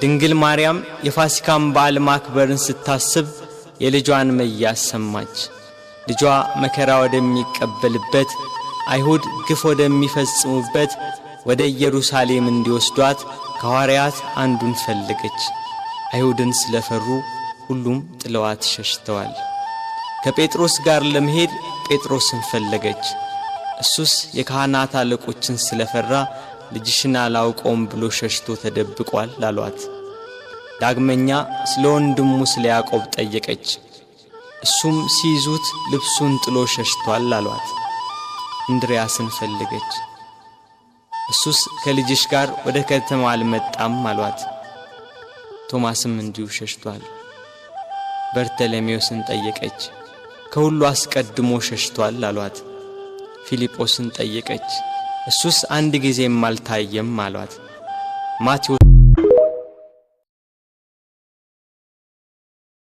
ድንግል ማርያም የፋሲካን በዓል ማክበርን ስታስብ የልጇን መያዝ ሰማች። ልጇ መከራ ወደሚቀበልበት፣ አይሁድ ግፍ ወደሚፈጽሙበት ወደ ኢየሩሳሌም እንዲወስዷት ከሐዋርያት አንዱን ፈለገች። አይሁድን ስለፈሩ ሁሉም ጥለዋት ሸሽተዋል። ከጴጥሮስ ጋር ለመሄድ ጴጥሮስን ፈለገች። እሱስ የካህናት አለቆችን ስለፈራ ልጅሽን አላውቀውም ብሎ ሸሽቶ ተደብቋል አሏት። ዳግመኛ ስለ ወንድሙ ስለ ያዕቆብ ጠየቀች። እሱም ሲይዙት ልብሱን ጥሎ ሸሽቷል አሏት። እንድርያስን ፈለገች። እሱስ ከልጅሽ ጋር ወደ ከተማ አልመጣም አሏት። ቶማስም እንዲሁ ሸሽቷል። በርተሎሜዎስን ጠየቀች። ከሁሉ አስቀድሞ ሸሽቷል አሏት። ፊልጶስን ጠየቀች። እሱስ አንድ ጊዜም አልታየም አሏት። ማቴዎስ